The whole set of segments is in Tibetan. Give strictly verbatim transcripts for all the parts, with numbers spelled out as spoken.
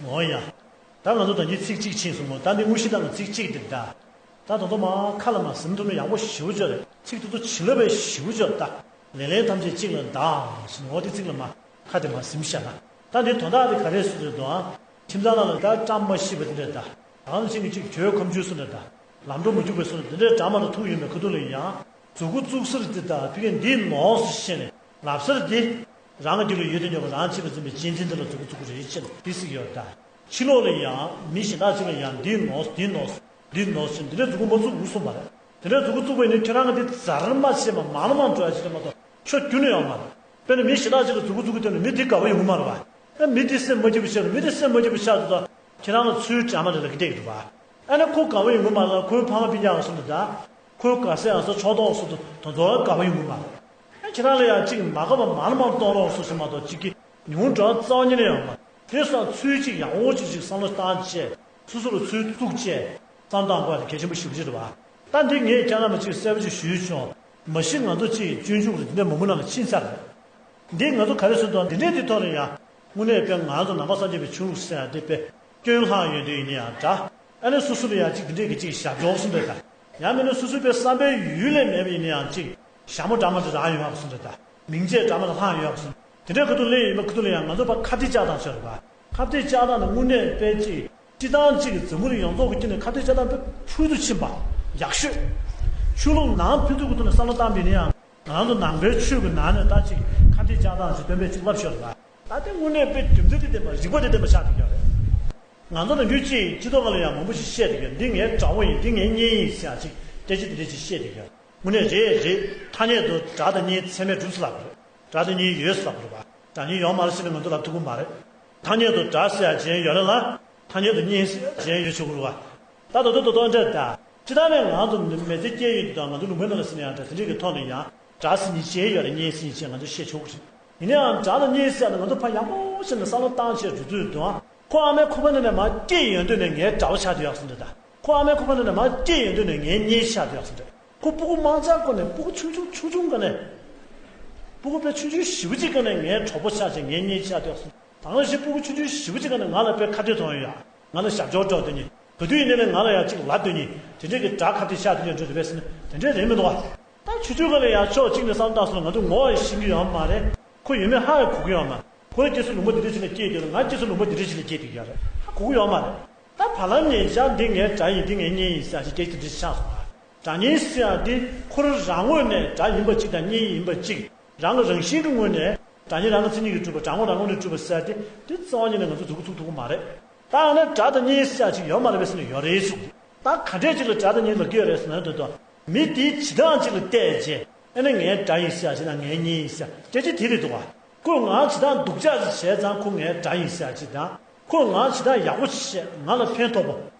འོ་ཡ། ད་ང་ཚོ་ད་གིན་ཚིག་གཅིག་ཕྱིན་སོང་ངོ་། ད་འདི་དངོས་གཞི་ད་ང་ཚིག་གཅིག་འདི་ད། ད་ད་དུང་མ་ཁ་ལ་མ་ཟིན་ཐུབ་ན་ཡག་པོ་ཞེ་པོ་ཅིག་རེད། ཚིག་དེ་ཚོ་བྱིན་རླབས་པའི་ཞེ་པོ་ཅིག་རེད་ད། ལེ་ལན་ཐམས་ཅད་གཅིག་ལ་བདག་ཟེར་ནས་འོ་དེ་ཚིག་ལ་མ་ཁ་དེ་མ་ཟིན་བཞག་ན། ད་འདི་དོན་དག་དེ་ག་རེ་ཟེར་དུས་དང་། ཁྱིམ་ཚང་ནང་ལ་ད་བཀྲ་མ་ཤིས་པ་དེ་འདྲ་ད། གང་ཕྱིན་གྱི་གཅིག་གྱོད་ཁ་མཆུ་སུ་འདྲ་ད། ལམ་འགྲོ་མི་རྒྱུག་པའི་སུ་འདྲ་དེ་འདྲའི་དགྲ་མ་དང་ཐུག་ཡོད་མེད་ཁ་ཐུག་ལ་ཡང་། མཛུ་གུ་བཙུགས་ས་རེད་དེ་ད་ཕ་གིར་འདི་ནོར་སོང་ཟེར་ནས་ལབ་ས་རེད་དེ། རང་གི་རྒྱུད་ལ་ཡོད་དེ་ཉོ་གི་རང་བྱེད་པ་འཛིན་པའི་གཅེས་འཛིན་དེ་ལ་མཛུ་གུ་བཙུགས་ཀྱི་རེད་ཅེས་འདི་ཟེར་གྱི་ཡོད་ད། ཕྱི་ལོགས་ལ་ཡང་མི་གཞན་དག་ཅིག་ལ་ཡང་འདི་ནོར་འདི་ནོར་འདི་ནོར་ཟེར་འདི་འདྲའི་མཛུ་གུ་མ་བཙུགས་དགོས་གསུངས་པ་རེད། དེ་འདྲའི་མཛུ་གུ་བཙུགས་པ་ཡིན་ན་ཁྱེད་རང་གི་འདི་ཛར་མ་བྱས་པ་མང་ལ་མང་འགྲོ་ཡ་ཅིག་རེད་མ་གཏོགས་ཆོ་རྒྱུ་ནས་ཡོང་མ་རེད། དཔེར་ན་མི་གཞན་དག་ཅིག་ལ་མཛུ་གུ་བཙུགས་ཀྱི་སྟེང་ནས་མི་འདི་དགའ་བོ་ཡོང་གི་མ་རེད་བ། ཨ་མི་འདི་སེམས་མ་སྐྱིད་པ་ཆགས་འདུག་མི་འདི་སེམས་མ་སྐྱིད་པ་ཆགས་འདུག་ད་ཁྱེད་རང་ལ་ཚུར་འདྲ་མ་འདྲ་ལབ་ཀྱི་བསྡད་ཀྱི་འདུག་བ། ཨ་ནི་ཁོ་དགའ་བོ་ཡོང་གི་མ་རེད་ལ་ཁོའི་ཕ་མ་སྤུན་ཀྱག་སུ་འདུག་ད། ཁོའི་དགའ་སའི་ཨ་ས་ཕྱོགས་གཏོགས་སུ་འདུག་དོ་ཚོ་དགའ་བོ་ཡོང་གི་མ་རེད། ཨ་ཁྱེད་རང་ལ་ཡང་གཅིག་མ་དགའ་བ་མང་ལ་མང་གཏོང་རོགས་སུ་ཞིག་མ་གཏོགས་གཅིག་གི་ཉུང་འགྲོ་རྩ་བ་ཉིད་ནས་ཡོང་མ་རེད། དེ་སོང་ཚུལ་གཅིག་ཡག་པོ་གཅིག་གཅིག་བསམ་བློ་བཏང་བྱས་སོ་སོ་ལ་ཚུལ་གཏུག་བྱས་བསམ་བཏང་དགོས་པ་དེ་གལ་ཆེན་པོ་ཞེ་པོ་ཅིག་རེད་བ། ད་འདི་ངས་ཁྱེད་རང་ལ་གཅིག་གསལ་པོ་ཅིག་ཞུས་བྱུང་། མ་གཞི་ང་ཚོ་གཅིག་སྤྱོད་འཇུག་རེད་འདི་འདྲ་མང་པོ་ནང་ལ་ཕྱིན་ཚར་རེད། འདི་ང་ཚོ་ག་རེ་ཟེར་དང་འདི་འདྲའི་འདི་ཐོག་ལ་ཡང་དངོས་གནས་དཔེ་ང་ཚོ་ནང་པ་སངས་རྒྱས་པའི་ཆོས་ལུགས་ཟེར་ཡ་འདི་དཔེ་སྐྱོན་ལྷག་ཡོད་འདོད་ཡིན་ན་ཡང་འདྲ། ཨ་ནི་སོ་སོ་ལ་ཡང་གཅིག་འདི་འདྲས་ཀྱི་གཅིག་ཞབས་འཇོག་གསུམ་པའི་དང་། ཡང་མིན་ན་སོ་སོའི་དཔེ་བསམ་པའི་ཡུལ་ལས་མེད་པ་ཡིན་ན་ཡང་གཅིག་ཞྭ་མོ་འདྲ་མ་འདྲ་རང་ཡོང་ཡག་གསུམ་པའི་དང་། མིང་ཆད་འདྲ་མ་འདྲ་ལྷག་ཡོང་ཡག་གསུམ། དེ་འདྲའི་ཁ་ཐུག་ལས་ཡིན་པ་ཁ་ཐུག་ལ་ཡང་ང་ཚོ་ཕར་ཁ་གཏད་བཅག་སྟངས་ཆགས་རེད་པ། ཁ་གཏད་བཅག་སྟངས་ནི་དངོས་གནས་དཔེ་གཅིག་སྤྱི་བཏང་གཅིག་གི་འཛམ་བུ་གླིང་ཡོངས་རྫོགས་ཀྱི་དཀྱིལ་ནས་ཁ་གཏད་བཅག་སྟངས་དཔེ་ཕུལ་དུ་ཕྱིན་པ་ཡག་ཤོས། ཆོས་ལུགས་ནང་ཕན་ཚུན་གྱི་ཐོག་ནས་བསམ་བློ་བཏང་པ་ཡིན་ན་ཡང་། ང་རང་ཚོ་ནང་པའི་ཆོས་ཀྱི་ནང་ནས་ད་ཅིག་ཁ་གཏད་བཅག་སྟངས་ཅིག་སྟོན་པས་ཅིག་བསླབ་ཤོར་ལ། ད་ལྟའི་དངོས་གནས་དཔེ་རྒྱུ་མཚན་དེ་ལྡན་པ་རིག་པ་དེ་ལྡན་པ་ཆགས་བསྡད་ཀྱི་ཡོད་རེད། ང་ཚོ་ནམ་རྒྱུན་ཅིག་སྤྱི་ཚོགས་ཁག་ལ་ཡང་མང་པོ་ཞིག་བཤད་བསྡད་ཀྱི་ཡོད། འདི་ངའི་དགྲ་བོ་ཡིན་འདི་ངའི་གཉེན་ཡིན་ཟེར་ཡག་ཅིག་སྐད་ཆ་དེ་འདྲ་ཅིག་བཤད་བསྡད་ཀྱི་ཡོད། དངོས་གནས་རེད་རེད། ཐ་སྙད་དུ་དགྲ་དང་གཉེན་ཚད་མས་གྲུབ་ཟེར་ལབ་པ་རེད། དགྲ་དང་གཉེན་ཡོད་ཟེར་ལབ་པ་རེད་པ། དགྲ་གཉེན་ཡོད་མ་རེད་ཟེར་ནས་ང་ཚོ་ལབ་ཐུབ་ཀྱི་མ་རེད། ཐ་སྙད་དུ་དགྲ་ཟེར་ཡག་ཅིག་ཡོད་རེད་ལ། ཐ་སྙད་དུ་གཉེན་ཟེར་ཡག་ཅིག་ཡོད་ཆོག་གི་རེད་པ། ད་ད་དུང་ད་དུང་འདྲ་ད། སྤྱིར་བཏང་ནས་ང་ཚོ་མི་ཚེ་སྐྱེལ་ཡོང་དུས་དང་ང་ཚོ་ལུང་པའི་ནང་ལ་ཟིན་ཡང་འདྲ་དེ་འདྲས་ཀྱི་ཐོག་ནས་ཡང་དགྲ་ཟེར་མཁན་ཅིག་ཡོད་རེད་གཉེན་ཟེར་མཁན་ཅིག་ང་ཚོ་བཤད་ཆོག་གི་རེད། ཡིན་ན་ཡང་དགྲ་དང་གཉེན་ཟེར་ཡག་ང་ཚོ་ཕར་ཡག་པོ་བྱས་ནས་བསམ་བློ་བཏང་བྱས་འགྲོ་དུས་དང་། ཁོ་ཨ་མའི་ཁོག་པ་ནང་ནས་མར་སྐྱེས་ཡོང་དུས་ནས་ངའི་དགྲ་བོ་ཆགས་བསྡད་ཡག་གསུངས་འདྲ་ད། ཁོ་ཨ་མའི་ཁོག་པ་ནང་ནས་མར་སྐྱེས་ཡོང་དུས་ནས་ངའི་གཉེན་ཆགས་བསྡད་ཡག་གསུངས་འདྲ། ཁོ་སྤུ་གུ་མང་ཆགས་སྒོ་ནས་སྤུ་གུ་ཆུང་ཆུང་ཆུང་ཆུང་སྒོ་ནས། སྤུ་གུ་དཔེ་ཆུང་ཆུང་ཞེ་པོ་ཅིག་སྒོ་ནས་ངའི་གྲོགས་པོ་ཆགས་བྱས་ངའི་གཉེན་ཆགས་བསྡད་ཡག་གསུངས། ད་ག་ནང་བཞིན་སྤུ་གུ་ཆུང་ཆུང་ཞེ་པོ་ཅིག་ག་ནས་ང་ལ་དཔེ་ཁ་གཏད་གཏོང་ཡ། ང་ལ་ཞབས་ཞུ་སྤྲོད་དེ་ནི། ག་དུས་ཡིན་ནའི་ང་ལ་ཡང་གཅིག་ལབ་དེ་ནི། དེ་འདྲས་ཀྱི་དགྲ་ཁ་གཏད་བཞག་དེ་འདྲས་འགྲོ་རེད་པས་ཟེར་ན་དེ་འདྲས་རེད་མི་འདུག་ག་ད་ཆུང་ཆུང་སྒང་ལ་ཡང་ཕྱོགས་གཅིག་ནས་བསམ་བཏང་སོང་ང་ཚོ་ངོ་བོ་ཤེས་ཀྱི་ཡོད་མ་རེད། ཁོ་ཡོད་མེད་ཧ་ཡང་གོ་གི་ཡོད་མ་རེད། ཁོ་ལ་སྐྱེ་ས་ལུང་པ་འདི་འདྲས་ཞིག་ལ་སྐྱེས་དེ་ང་སྐྱེ་ས་ལུང་པ་འདི་འདྲས་ཞིག་ལ་སྐྱེས་དེ་ཡོད་རེད། ཧ་གོ་གི་ཡོད་མ་རེད། ད་བར་ལམ་ནས་བཞག་འདི་ངའི་དགྲ་ཡིན་འདི་ངའི་གཉེན་ཡིན་ཟེར་ཞིག་སྐད་ཆ་འདི་འདྲས་ཆགས་སོང་ང་། དགྲ་གཉེན་ཟེར་ཡག་འདི་ཁོ་རང་རང་ངོས་ནས་དགྲ་ཡིན་པ་གཅིག་དང་གཉེན་ཡིན་པ་གཅིག་རང་གི་རང་བཞིན་གྱི་ངོས་ནས་དགྲ་གཉེན་རང་གི་མཚན་ཉིད་ཀྱིས་གྲུབ་པ་དགྲ་ངོ་རང་ངོས་ནས་གྲུབ་པ་ཟེར་ཏེ་འདི་རྩ་བ་ཉིད་ནས་ང་ཚོ་མཛུབ་གུ་ཚུགས་ཐུབ་ཀྱི་མ་རེད། ད་ཡང་ན་དགྲ་དང་གཉེན་ཟེར་ཡག་ཅིག་ཡོད་མ་རེད་པས་ཟེར་ན་ཡོད་རེད་ཟེར་གྱི་འདུག་ད་ག་འདྲས་ཅིག་ལ་དགྲ་དང་གཉེན་ལབ་ཀྱི་ཡོད་རེད་ཟེར་ན་འདོད་དོ། མི་དེའི་བྱེད་སྟངས་ཅིག་ལ་བལྟས་རྗེས་ཨ་ནི་ངའི་དགྲ་ཡིན་ཟེར་ཡག་ཅིག་དང་ངའི་གཉེན་ཡིན་ཟེར་སྐད་ཆ་དེ་རེད་འདུག་ག་ཁོས་ང་བྱེད་སྟངས་སྡུག་ཅག་ཅིག་བྱས་ཙང་ཁོ་ངའི་དགྲ་ཡིན་ཟེར་ཡག་ཅིག་དང་། ཁོས་ང་བྱེད་སྟངས་ཡག་པོ་ཅིག་བྱས་ང་ལ་ཕན་ཐོགས་པོ།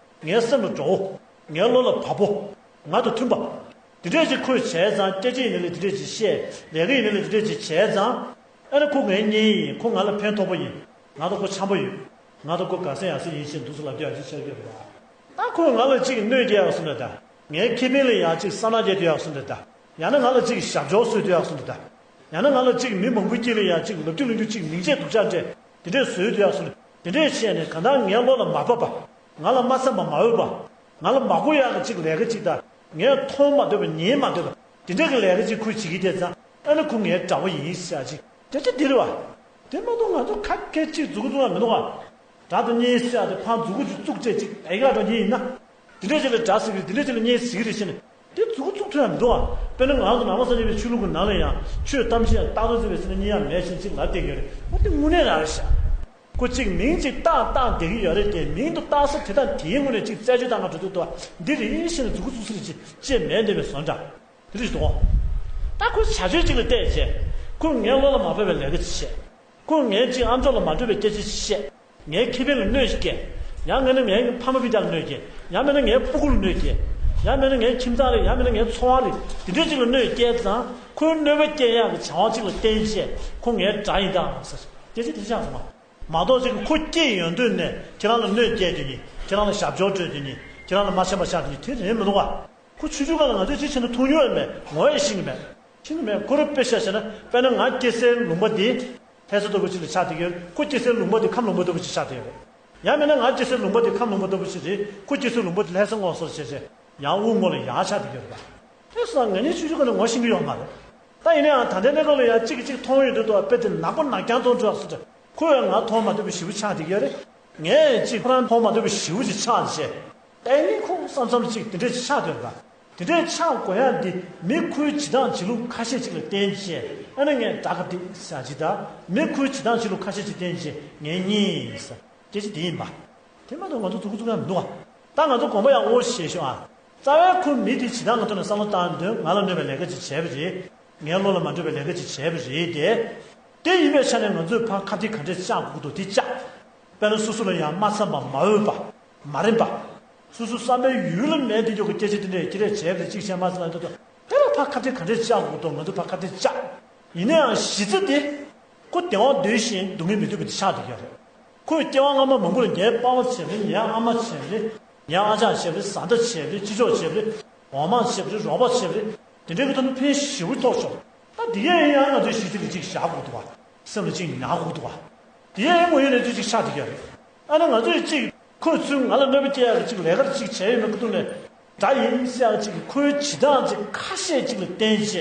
ངའི་སེམས་ལ་དགའ་བོ། ངའི་བློ་ལ་བབ་པོ། ང་དང་མཐུན་པ། དེ་འདྲས་ཅིག་ཁོས་བྱས་ཙང་སྐད་ཆ་ཡིན་ནའི་ལས་དེ་འདྲས་ཅིག་བཤད། ལས་ཀ་ཡིན་ནའི་ལས་དེ་འདྲས་ཅིག་བྱས་ཙང་། ཨ་ནི་ཁོ་ངའི་གཉེན་ཡིན། ཁོ་ང་ལ་ཕན་ཐོགས་པོ་ཡིན། ང་དང་ཁོ་འཆམ་པོ་ཡོད། ང་དང་ཁོ་དགའ་ས་ཡག་ས་ཡིན་ཞེས་འདུག་སེ་ལབ་རྒྱུ་ཡག་ཅིག་ཆགས་ཀྱི་རེད་པ། ད་ཁོས་ང་ལ་གཅིག་གནོད་སྐྱེལ་ཡག་སུ་འདྲ་ད། ངའི་ཁེ་ཕན་ལ་ཡག་གཅིག་བསམ་ནག་སྐྱེལ་སྡོད་ཡག་སུ་འདྲ་ད། ཡང་ན་ང་ལ་གཅིག་ཞབས་ཞུ་བཟོས་སྡོད་ཡག་སུ་འདྲ་ད། ཡང་ན་ང་ལ་གཅིག་མི་མང་པོའི་དཀྱིལ་ལ་ཡག་གཅིག་ལབ་རྒྱུ་ལབ་རྒྱུ་གཅིག་མིང་ཆད་སྡུག་ཅག་འདྲ་དེ་འདྲས་བཟོས་སྡོད་ཡག་སུ་འདྲ། དེ་འདྲས་བྱས་ནས་གང་ལྟར་ངའི་བློ་ལ་མ་བབས་པ། ང་ལ་མ་འཚམས་པ་མ་འོས་པ། ང་ལ་མ་དགོས་ཡག་གི་གཅིག་ལས་ཀ་གཅིག་དང་། ངས་མཐོང་མ་འདོད་པ་ཉན་མ་འདོད་པ། དེ་འདྲ་གི་ལས་ཀ་ཅིག་ཁོས་བྱེད་ཀྱི་བསྡད་ཙང་ཨ་ནི་ཁོ་ངའི་དགྲ་བོ་ཡིན་ཟེར་ཡག་ཅིག་སྐད་ཆ་འདི་རེད་བ། དེ་མ་གཏོགས་ང་ཚོ་ཁ་སྐད་གཅིག་མཛུབ་གུ་བཙུགས་ཡག་མི་འདུག་ག་དགྲ་དང་གཉེན་ཟེར་ཡག་དེ་ཕར་མཛུབ་གུ་ཅིག་བཙུགས་བྱས་ཅིག་ཨེ་ག་འགྲོ་གི་ཡིན་ན། དེ་འདྲས་ཅིག་ལ་དགྲ་ཟེར་གི་རེད། དེ་འདྲས་ཅིག་ལ་གཉེན་ཟེར་གི་རེད་ཟེར་ནས་དེ་མཛུབ་གུ་བཙུགས་ཐུབ་ཡག་མི་འདུག་ག་དཔེར་ན་ང་ཚོ་ནང་པ་སངས་རྒྱས་པའི་ཆོས་ལུགས་ཀྱི་ནང་ལ་ཡང་ཆོས་གཏམ་བཤད་རྟག་ཏུ་བརྩི་བའི་ཚེ་ན་གཉིད་ཡང་མེད་ཅེས་ཅིག་ལབ་བསྡད་ཀྱི་ཡོད་རེད། འོ་དེ་དངོས་གནས་རང་རེད་ཤག་ཁོ་གཅིག་མིང་གཅིག་བཏགས་བཏགས་བསྡད་ཀྱི་ཡོད་རེད་དེ། མིང་དུ་བཏགས་ས་དེ་དང་དེའི་ངོས་ནས་གཅིག་རྩད་གཅོད་བཏང་ག་འགྲོ་དུས་དོ། འདི་རེད་ཞེས་ནས་མཛུབ་གུ་བཙུགས་ས་རེད་ཅེས་ཅེས་མེད་འདོད་པའི་བཟོ་འདྲ། དེ་རེད་དོ། ད་ཁོ་བྱ་སྤྱོད་ཅིག་ལ་བལྟས་བྱས། ཁོས་ངའི་བློ་ལ་མ་བབས་པའི་ལས་ཀ་ཅིག་བྱས། ཁོས་ངའི་གཅིག་ཨ་མཆོག་ལ་མ་འགྲོ་བའི་སྐད་ཆ་ཅིག་བཤད། ངའི་ཁེ་ཕན་ལ་གནོད་སྐྱེལ། ཡང་མིན་ན་ངའི་ཕ་མ་སྤུན་ཀྱག་ལ་གནོད་སྐྱེལ། ཡང་མིན་ན་ངའི་སྤུ་གུ་ལ་གནོད་སྐྱེལ། ཡང་མིན་ན་ངའི་ཁྱིམ་ཚང་རེད། ཡང་མིན་ན་ངའི་འཚོ་བ་རེད། དེ་འདྲས་ཅིག་ལ་གནོད་སྐྱེལ་ཙང་ཁོའི་གནོད་པ་སྐྱེལ་ཡག་གི་བྱ་བ་ཅིག་ལ་བརྟེན་བྱས་ཁོ་ངའི་དགྲ་ཡིན་ད་ཟེར་སྐད་ཆ་དེ་ཆགས་སོང་ང་། མ་གཏོགས་ཅིག་ཁོ་སྐྱེས་ཡོང་དུས་ནས་ཁྱེད་རང་ལ་གནོད་སྐྱེལ་དེ་ནི། ཁྱེད་རང་ལ་ཞབས་ཞུ་སྤྲོད་དེ་ནི། ཁྱེད་རང་ལ་མ་འཆམ་པ་བཞག་དེ་ནི་དེ་རེད་མི་འདུག་ག་ཁོ་ཆུང་ཆུང་སྒང་ལ་ང་ཚོས་ཅི་བྱས་ན་མཐོང་མྱོང་ཡང་མེད། ངོ་ཡང་ཤེས་ཀྱི་མེད། ཤེས་ཀྱི་མེད། ཁོ་རང་དཔེ་བཞག་བྱས་ན་དཔེར་ན་ང་སྐྱེ་སའི་ལུང་པ་འདི་ལྷ་ས་ལྟ་བུ་ཅིག་ལ་ཆགས་བསྡད་ཀྱི་ཡོད། ཁོ་སྐྱེ་སའི་ལུང་པ་འདི་ཁམས་ལུང་པ་ལྟ་བུ་ཅིག་ཆགས་བསྡད་ཡོད་རེད། ཡང་མིན་ན་ང་སྐྱེ་སའི་ལུང་པ་དེ་ཁམས་ལུང་པ་ལྟ་བུ་ཞིག་རེད། ཁོ་སྐྱེ་སའི་ལུང་པ་དེ་ལྷ་ས་ངོ་སོར་བྱས་བྱས་ཡང་དབུ་ངོ་ལ་ཡར་ཆགས་བསྡད་ཀྱི་ཡོད་རེད་པ། དེ་སོང་ང་ངས་ཆུང་ཆུང་སྒང་ནས་ངོ་ཤེས་ཀྱི་ཡོད་མ་རེད། ད་ཡིན་ན་ཡང་ད་ལྟའི་གནས་སྐབས་ལ་ཡང་གཅིག་གིས་གཅིག་མཐོང་ཡོང་དུས་དོ་དཔེ་དེ་ནག་པོ་ནག་རྐྱང་མཐོང་འགྲོ་ཟེར་ཏེ། ཁོས་ང་མཐོང་མ་ཐུབ་པ་ཞེ་པོ་ཆགས་བསྡད་ཀྱི་ཡོད་རེད། ངས་གཅིག་ཁོ་རང་མཐོང་མ་ཐུབ་པ་ཞེ་པོ་ཅིག་ཆགས་བྱས། ཨེ་ནི་ཁོ་བསམ་བསམ་གཅིག་དེ་འདྲས་ཅིག་ཆགས་བསྡད་པ། དེ་འདྲས་ཆགས་དགོས་ཡག་འདི་མི་ཁོའི་བྱེད་སྟངས་བྱེད་ལུགས་ཁ་ཤས་ཅིག་ལ་བརྟེན་བྱས། ཨ་ནི་ངས་ད་ག་འདི་ཟེར་ཅིག་ད། མི་ཁོའི་བྱེད་སྟངས་བྱེད་ལུགས་ཁ་ཤས་ཅིག་བརྟེན་བྱས་ངས་རྙེད་ཟེར། སྐད་ཆ་དེ་ཡིན་པ། དེ་མ་གཏོགས་ང་ཚོ་ཐུག་ཐུག་ཡང་མི་འདུག་ག་ད་ང་ཚོ་དགོངས་པ་ཡག་པོ་བཞེས་ཤོག་ཨ། རྩ་བའི་ཁོ་མི་དེ་བྱེད་སྟངས་ཀྱི་ཐོག་ནས་བསམ་བློ་བཏང་དུས་ང་ལ་གནོད་པའི་ལས་ཀ་ཅིག་བྱས་པ་རེད། ངའི་བློ་ལ་མ་འགྲོ་བའི་ལས་ཀ་ཅིག་བྱས་པ་རེད་དེ། དེ་ཡིན་པའི་ཆ་ནས་ང་ཚོས་ཕར་ཁ་གཏད་ག་འདྲས་བཅག་དགོས་འདུག་དེ་བཅག་དཔེར་ན་སོ་སོ་ལ་ཡང་མ་འཚམས་པ་མ་འོས་པ། མ་རན་པ། སོ་སོ་བསམ་པའི་ཡུལ་ལ་མེད་དེ་འཇོག་གི་སྐད་ཆ་དེ་འདྲས་ཁྱེད་རས་བྱས་པ་རེད་ཅིག་བྱས་མ་ཚར་ལ་འདོད་དོ། དེ་ལ་ཕར་ཁ་གཏད་ག་འདྲས་བཅག་དགོས་འདུག་ང་ཚོས་ཕར་ཁ་གཏད་བཅག་ཡིན་ན་ཡང་གཞི་རྩ་དེ། ཁོ་བདེ་བ་འདོད་བཞིན་སྡུག་བསྔལ་མི་འདོད་པ་དེ་ཆགས་བསྡད་ཀྱི་ཡོད་རེད། ཁོས་སྐྱེ་བ་སྔ་མ་མང་པོ་ལ་ངའི་པ་ཕ་བྱས་པ་རེད། ངའི་ཨ་མ་བྱས་པ་རེད། ངའི་ཨ་ཅག་བྱས་པ་རེད། བཟའ་ཟླ་བྱས་པ་རེད། ཅི་ཕྱོགས་བྱས་པ་རེད། འོག་མ་བྱས་པ་རེད། རོགས་པ་བྱས་པ་རེད། དེ་འདྲའི་གི་ཐོག་ནས་ཕན་ཞེ་པོ་ཐོགས་ཆོག་ད་དེ་གས་ཡིན་ཡང་ང་ཚོའི་གཞི་རྩ་ལ་གཅིག་བཞག་དགོས་འདུག་བ། སེམས་ལ་གཅིག་ཉར་དགོས་འདུག་བ། དེ་གས་ཡིན་ངོ་ཡོད་ནས་ཚུལ་གཅིག་ཆགས་བསྡད་ཀྱི་ཡོད་རེད། ཨ་ནི་ང་ཚོས་གཅིག་ཁོས་ཚུར་ང་ལ་གནོད་པ་སྐྱེལ་ཡག་གི་གཅིག་ལས་ཀ་གཅིག་བྱས་ཡོད་མེད་ཁ་ཐུག་ནས། དགྲ་ཡིན་ཟེར་ཡག་གཅིག་ཁོའི་བྱེད་སྟངས་གཅིག་ཁ་ཤས་གཅིག་ལ་བརྟེན་བྱས།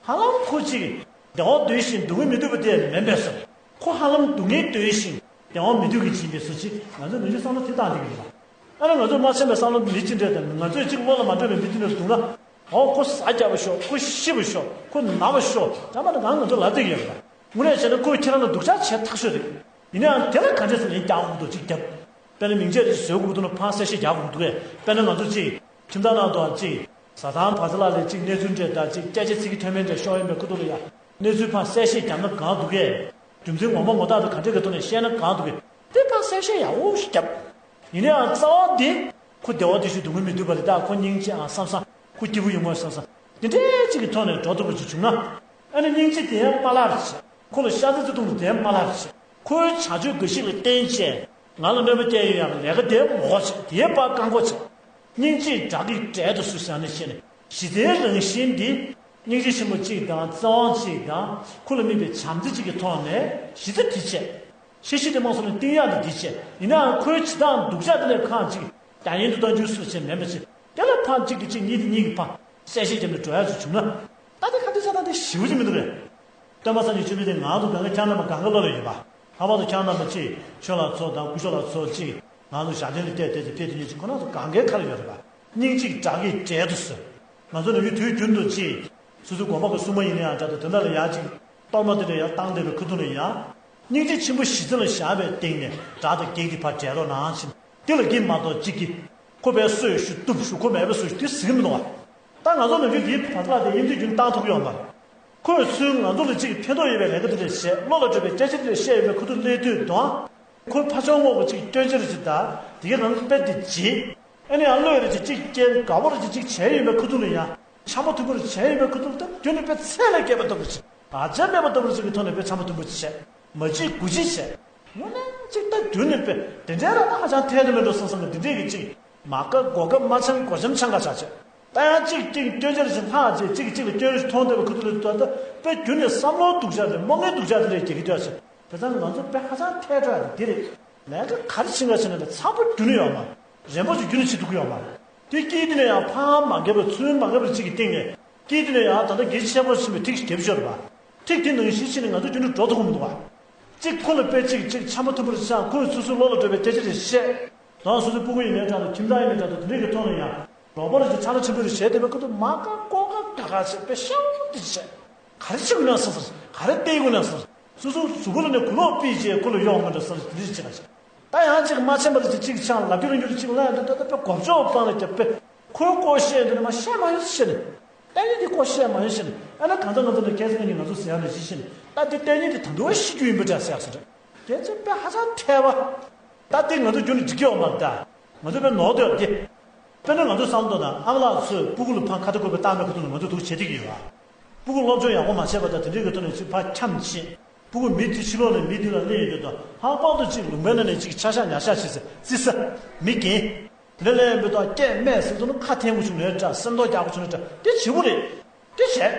ཧ་ལམ་ཁོ་གཅིག་བདེ་བ་འདོད་བཞིན་སྡུག་བསྔལ་མི་འདོད་པ་དེ་མིན་པས་སོ། ཁོ་ཧ་ལམ་སྡུག་བསྔལ་འདོད་ཞིང་བདེ་བ་མི་འདོད་མཁན་ཅིག་ཡིན་པའི་བཟོ་ཅིག་ང་ཚོས་ནུས་ཤུགས་བསམ་བློ་དེ་བཏང་བསྡད་ཀྱི་ཡོད་པ། ཨ་ནི་ང་ཚོས་མ་ཤེས་པའི་བསམ་བློ་མི་ཅི་འདྲ་དང་ང་ཚོས་གཅིག་བློ་ལ་མ་འགྲོ་བའི་མི་དེ་འདྲ་འདུག་ན། འོ་ཁོ་ཟ་རྒྱབ་པ་ཤོག་ཁོ་ཤི་བ་ཤོག་ཁོ་ན་བ་ཤོག་ད་མ་ནི་གང་ང་ཚོ་ལབ་བསྡད་ཀྱི་ཡོད་པ། དངོས་གནས་བྱས་ན་ཁོས་ཁྱེད་རང་ལ་སྡུག་ཅག་བྱས་ཐག་ཆོད་རེད། ཡིན་ནའང་དེ་ལ་ག་འདྲས་སེ་ལན་རྒྱག་དགོས་འདུག་ཅིག་རྒྱབ། དཔེར་ན་མིང་ཆད་རེ་ཞིག་བཟོ་དགོས་འདུག་ན་ཕར་གསལ་བཤད་རྒྱག་དགོས་འདུག་གས། དཔེར་ན་ང་ཚོ་ཅིག་ཁྱིམ་ཚང་ནང་དུའང་ཅིག་བཟའ་ཚང་བར་ལ་ལས་ཅིག་གནས་ཚུལ་འདྲ་དང་ཅིག་སྐད་ཆ་ཚིག་གི་མཐོ་དམན་འདྲ་ཤོར་ཡོད་མེད་ཁུ་ཐུག་ལ་ཡ། གནས་ཚུལ་ཕར་གསལ་བཤད་བརྒྱབ་ན་གང་འདུག་གས། རྒྱུ་མཚན་ངོ་མ་ངོ་ཐག་དང་ག་འདྲས་ཀྱི་ཐོག་ནས་བཤད་ན་གང་འདུག་གས། དེ་ཕར་གསལ་བཤད་ཡག་པོ་ཞིག་བརྒྱབ། ཡིན་ནའང་རྩ་བ་འདི། ཁོ་བདེ་བ་འདོད་ཞིང་སྡུག་བསྔལ་མི་འདོད་པ་རེད། ད་ཁོ་སྙིང་རྗེ་ཨང་བསམ་བསམ། ཁོ་སྐྱིད་པོ་ཡོང་ངོ་བསམ་བསམ། དེ་འདྲའི་ཅིག་གི་ཐོག་ནས་འགྲོ་ཐུབ་པ་ཅིག་བྱུང་ན། ཨ་ནི་སྙིང་རྗེ་དེ་ཡང་མ་བརླག་པ་བྱས། ཁོ་ལ་ཤ་ཚ་བརྩེ་དུང་དེ་ཡང་མ་བརླག་པ་བྱས། ཁོའི་བྱ་སྤྱོད་འགའ་ཞིག་ལ་བརྟེན་བྱས། ང་ལ་གནོད་པ་སྐྱེལ་ཡོང་ཡག་ལས་ཀ་དེ་མ་འགོ་བྱས། དེ་ཡང་ཕར་བཀག་འགོག་བྱས། སྙིང་རྗེས་དགྲ་བགེགས་བསྒྲལ་དུ་གསོལ་ཟེར་ནས་བཤད་ནས་གཞི་རྩའི་རང་བཞིན་འདི། སྙིང་རྗེ་ཆེན་པོ་གཅིག་དང་བརྩེ་བ་གཅིག་དང་ཁོ་ལ་དམིགས་པའི་བྱམས་བརྩེ་གཅིག་གི་ཐོག་ནས་གཞི་རྩ་དེ་བྱས། ཤེས་བཞིན་དུ་དམངས་སོ་ནས་བསྟན་ཡག་དེ་དེ་བྱས། ཡིན་ནའང་ཁོའི་བྱེད་སྟངས་སྡུག་ཅག་དེ་ལས་ཁག་ཅིག་རྒྱ་ཡན་དུ་གཏོང་རྒྱུ་སུ་བྱས་མེད་པ་བྱས། དེ་ལ་ཕར་གཅིག་གིས་གཅིག་གཉིས་དེ་གཉིས་ཀྱིས་ཕར་གསལ་བཤད་བརྒྱབ་ནས་འགྲོ་ཡག་ཅིག་བྱུང་ན། ད་དེ་ག་དུས་ཆ་ད་དེ་ཞེ་པོ་ཅིག་མི་འདུག་གས། སྟོན་པ་སངས་རྒྱས་བཅོམ་ལྡན་འདས་ང་ཚོ་གང་ག་ཁྱེད་རྣམ་པ་གང་ག་བློ་ལ་ཡོད་པ། ལྷག་པར་དུ་ཁྱེད་རྣམ་པ་ཅིག་ཆོས་ལ་ཚོགས་དང་སྐུ་ཞབས་ལ་ཚོགས་ཅིག་ང་ཚོ་ཞབས་བརྟན་ལ་བལྟས་བལྟས་ཏེ་ཕེབས་དེ་ཉིད་ཅིག་ཁོ་རང་ཚོ་གང་གའི་ཁ་ལ་ཡོད་རེད་པ། སྙིང་རྗེས་དགྲ་བགེགས་བསྒྲལ་དུ་གསོལ། ང་ཚོ་ནམ་རྒྱུན་དུས་རྒྱུན་དུ་ཅིག་སོ་སོའི་དགོན་པ་གི་སྲུང་མ་ཡིན་ན་ཡང་འདྲ་དང་དེ་འདྲ་ལ་ཡང་ཅིག་གཏོར་མ་དེ་འདྲ་ཡང་བཏང་བསྡད་པའི་ཁུ་ཐུག་ནས་ཡང་། སྙིང་རྗེ་ཆེན་པོ་གཞི་རྩ་ལ་བཞག་པའི་སྟེང་ནས་དགྲ་དང་བགེགས་དེ་ཕར་བསྒྲལ་རོགས་གནང་ཕྱིན། དེ་ལ་གིས་མ་གཏོགས་གཅིག་གིས། ཁོ་པས་གསོས་ཤིག་གཏུབས་ཤིག་ཁོ་མེད་པ་བཟོས་ཤིག་དེ་ཟེར་གྱི་མི་འདུག་བ། ད་ང་ཚོ་ནམ་རྒྱུན་འདིའི་བར་ཐག་དེ་དབྱེ་འབྱེད་རྒྱུན་བཏང་ཐུབ་ཀྱི་ཡོད་མ་རེད། ཁོས་ཚུར་ང་ཚོ་ལ་ཅིག་ཕན་ཐོགས་ཡོད་པའི་ལས་ཀ་དེ་འདྲ་བྱས་བློ་ལ་འགྲོ་བའི་སྐད་ཆ་དེ་འདྲ་བཤད་ཡོད་པའི་ཁུ་ཐུག་སླེབས་དུས་དང་། ཁོས་ཕར་ཕྱོགས་ངོས་ཀྱི་ཅིག་སྐྱོན་ཆ་རེ་ཅིག་དང་དེ་གའི་ནང་དཔེ་དེ་བརྗེད། ཨ་ནི་ཡང་བློ་ཡོད་རེ་ཅིག་ཅིག་རྐྱེན་དགའ་པོ་རེ་ཅིག་ཅིག་བྱས་ཡོད་པའི་ཁུ་ཐུག་ལ་ཡང་། འཆམ་པོ་མཐུན་པོ་རེ་བྱས་ཡོད་པའི་ཁུ་ཐུག་ལ་ད་རྒྱུན་ནས་དཔེ་ཚད་ལས་བརྒལ་བ་ལྟ་བུ་ཅིག་ཨ་ཅག་མེད་པ་ལྟ་བུ་ཅིག་གི་ཐོག་ནས་དཔེ་འཆམ་པོ་མཐུན་པོ་ཅིག་བྱས། མ་གཅིག་དགུ་གཅིག་བྱས། དངོས་གནས་གཅིག་ད་རྒྱུན་ནས་དཔེ་དེ་འདྲའི་རང་ད་ཧ་ཅང་ཐད་དུ་མི་འགྲོ་བསམ་བསམ་གི་དེ་འདྲས་ཀྱི་གཅིག་མ་དགའ་མགོ་དགའ་མ་འཆམ་མགོ་འཆམ་ཆང་ག་ཆགས་བྱས། ད་ཡང་གཅིག་གཅིག་སྐྱོན་ཆ་རེ་ཞིག་ལྷག་བྱས་གཅིག་གིས་གཅིག་ལ་སྐྱོན་རེ་ཞིག་མཐོང་བསྡད་པའི་ཁུ་ཐུག་ལ་ད་ལྟ་དཔེ་རྒྱུན་ནས་བསམ་བློ་སྡུག་ཅག་རེད། དམོད་ངན་སྡུག་ཅག་དེ་འདྲས་རྒྱག་གི་འདུག་ཟེར། དེ་ཙང་ང་ཚོ་དཔེ་ཧ་ཅང་ཐད་འགྲོ་ཡ་དེ་འདི་རེད། ལས་ཀ་ག་རེ་བྱེད་ག་བྱེད་ན་ད་ཚགས་པོ་རྒྱུན་ནས་ཡོད་མ་རེད། རན་པོ་ཅིག་རྒྱུན་ནས་བྱེད་ཐུབ་ཀྱི་ཡོད་མ་རེད། དེ་དཀྱིལ་དེ་ནས་ཡང་ཕར་མ་བརྒལ་བར་ཚུར་མ་བརྒལ་བར་གཅིག་གི་སྟེང་ནས་དཀྱིལ་དེ་ནས་ཡང་ད་ལྟ་གལ་ཆེ་བོ་ཕྱིན་པའི་ཐིག་ཞིག་རྒྱབ་ཤོར་བ། ཐིག་དེ་ནང་བཞིན་ཕྱིན་ནས་ང་ཚོ་རྒྱུན་དུ་འགྲོ་ཐུབ་ཀྱི་མི་འདུག་བ། གཅིག་ཁོ་ལ་དཔེ་གཅིག་གཅིག་འཆམ་པོ་མཐུན་པོ་རེ་ཆགས་ཁོས་སོ་སོའི་བློ་ལ་འགྲོ་བའི་སྐད་ཆ་རེ་བཤད། དང་སོ་སོའི་སྤུ་གུ་ཡིན་ནའི་འདྲ་དང་ཁྱིམ་ཚང་ཡིན་ནའི་འདྲ་དང་དེ་འདྲས་ཀྱི་ཐོག་ནས་ཡང་རོགས་པ་རེ་ཆགས་ཕྲ་ཕྲ་ཆེན་པོ་རེ་བྱས་བསྡད་པའི་ཁུ་ཐུག་མ་དགའ་མགོ་དགའ་དགའ་དགའ་བྱས་དཔེ་ཤ་འདི་བྱས། ག་རེ་བྱེད་དགོས་ན་ཟེར་ཟེར་ག་རེ་བལྟས་དགོས་ན་ཟེར། སོ་སོའི་གཟུགས་པོ་ལ་ནས་གུ་ལོག་ཕུད་བྱས་ཁོ་ལ་གཡོག་མ་འདྲ་ཟེར་འདི་འདྲས་བྱེད་པ་བྱས། ད་ཡང་ཅིག་མ་ཆེན་པ་རེ་ཅིག་ཅིག་ཆང་ལབ་རྒྱུ་རིང་རྒྱུ་རེ་ཅིག་ལབ་ཡོང་དུས་ད་ལྟ་དཔེ་གོ་ཆོག་སྤང་ལ་རྒྱབ་པས་ཁོའི་སྐོར་བཤད་འདི་ནས་མ་བཤད་མ་ཡོང་ཟེར་ནས། ལྟས་ངན་འདི་སྐོར་བཤད་མ་ཡོང་ཟེར་ནས། ཨ་ན་གང་ལྟར་ང་ཚོ་ནས་ཁ་སང་ཉིན་ང་ཚོ་ཟེར་ཡག་ནས་ཅིག་བཤད་ནས་ད་འདི་ལྟས་ངན་འདི་ད་དུང་ཤི་རྒྱུ་ཡིན་པ་འདྲ་ཟེར་ཡག་ཟེར་རེད། དེ་ཚོ་དཔེ་ཧ་ཅང་ཐལ་བ། ད་དེ་ང་ཚོ་རྒྱུན་ནས་འགྲིག་གི་ཡོད་མ་རེད་ད། ང་ཚོ་དཔེ་ནོར་འདོད་དེ། དཔེར་ན་ང་ཚོ་བསམ་བློ་དང་ཨང་ལགས་ཚོས་སྤུ་གུ་ལ་ཕར་ཁ་ཏ་བཀོད་པའི་རྟགས་མའི་ཁ་ཐུག་ནས་ང་ཚོ་འདུག་བྱེད་ཐིག་ཡོད་པ། སྤུ་གུ་སློབ་སྦྱོང་ཡག་པོ་མ་བྱས་པ་དང་དེ་འདྲའི་གི་ཐོག་ནས་ཅིག་ཕར་འཁྱམས་བྱས། སྤུ་གུ་མི་དེ་ཕྱི་ལོགས་ནས་མི་དེ་ལ་སླེབས་ཡོང་དུས་དང་ལྷག་པར་དུ་ཅིག་ལུང་པའི་ནང་ནས་ཅིག་ཆ་ཤ་ཉ་ཤ་བྱེད་ཟེར་བརྩི་ས། མི་རྒན། དེ་ལས་མི་དང་སྐད་སྨྲས་ཟེར་དུས་ནི་ཁ་འཐེན་དགོས་བྱུང་ནའི་འདྲ་སེམས་ཐོག་རྒྱག་དགོས་བྱུང་ནའི་འདྲ་དེ་བྱེད་དགོས་རེད། དེ་བྱས།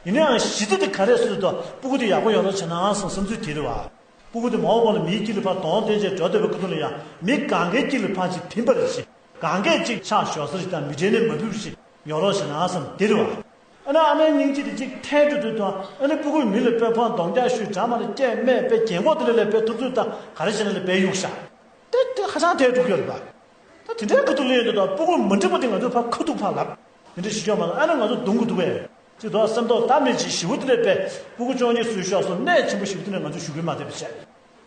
ཡིན་ནའང་གཞི་རྩ་དེ་ག་རེ་ཟེར་དུས་སྤུ་གུ་དེ་ཡག་པོ་ཡོང་རོགས་བྱས་ན་ཨང་སང་བསམ་ཚུལ་དེ་རེད་བ། སྤུ་གུ་དེ་མ་འོངས་པ་ལ་མིའི་དཀྱིལ་ལ་ཕར་གདོང་བསྟན་བྱས་འགྲོ་བསྡད་པའི་ཁ་ཐུག་ལ་ཡང་མི་གང་གའི་དཀྱིལ་ལ་ཕར་ཅིག་ཐིམ་པ་རེད་ཅེས། གང་གས་ཅིག་ཕྱག་ཞོག་ས་རེ་དང་མི་དྲན་ནས་མ་ཕུད་པ་ཞིག་ཡོང་རོགས་ཞེ་ན་བསམ་དེ་རེད་བ། ཨ་ནི་ཨ་མའི་སྙིང་རྗེ་དེ་ཅིག་ཐལ་འགྲོ་དུས་དང་ཨ་ནི་སྤུ་གུས་མི་ལ་དཔེ་ཕངས་གདོང་རྒྱག་ཤུལ་དྲ་མ་ལ་སྐྱེས་སྨྲས་དཔེ་རྒན་གོག་དེ་ལ་ལས་དཔེ་ཐུབ་ཚོད་དང་ག་རེ་བྱས་ན་ལས་དཔེ་གཡུག་ཤག་དེ་དེ་ཧ་ཅང་ཐལ་འགྲོ་གི་ཡོད་རེད་པ། ད་དེ་འདྲའི་ཁ་ཐུག་ལ་ཡོད་འདུག་ད་སྤུ་གུ་མ་འགྲིག་པ་དེ་ང་ཚོས་ཕར་ཁ་ཐུག་ཕར་ལབ། དེ་འདྲ་ཞིག་ཡོད་མ་རེད། ཨ་ནི་ང་ཚོ་རྡུང་གི་འདུག་པས། ཅིག་དོ་སེམས་ཐོག་ད་མེད་ཅིག་ཞི་བོ་དེ་ལས་དཔེ་སྤུ་གུ་བཅོ་ལྔ་བཟོས་ཤོག་སོང་གནད་ཆེན་པོ་ཞི་བོ་དེ་ནས་ང་ཚོས་ཞུ་གི་མ་བསྡད་པ་བྱས།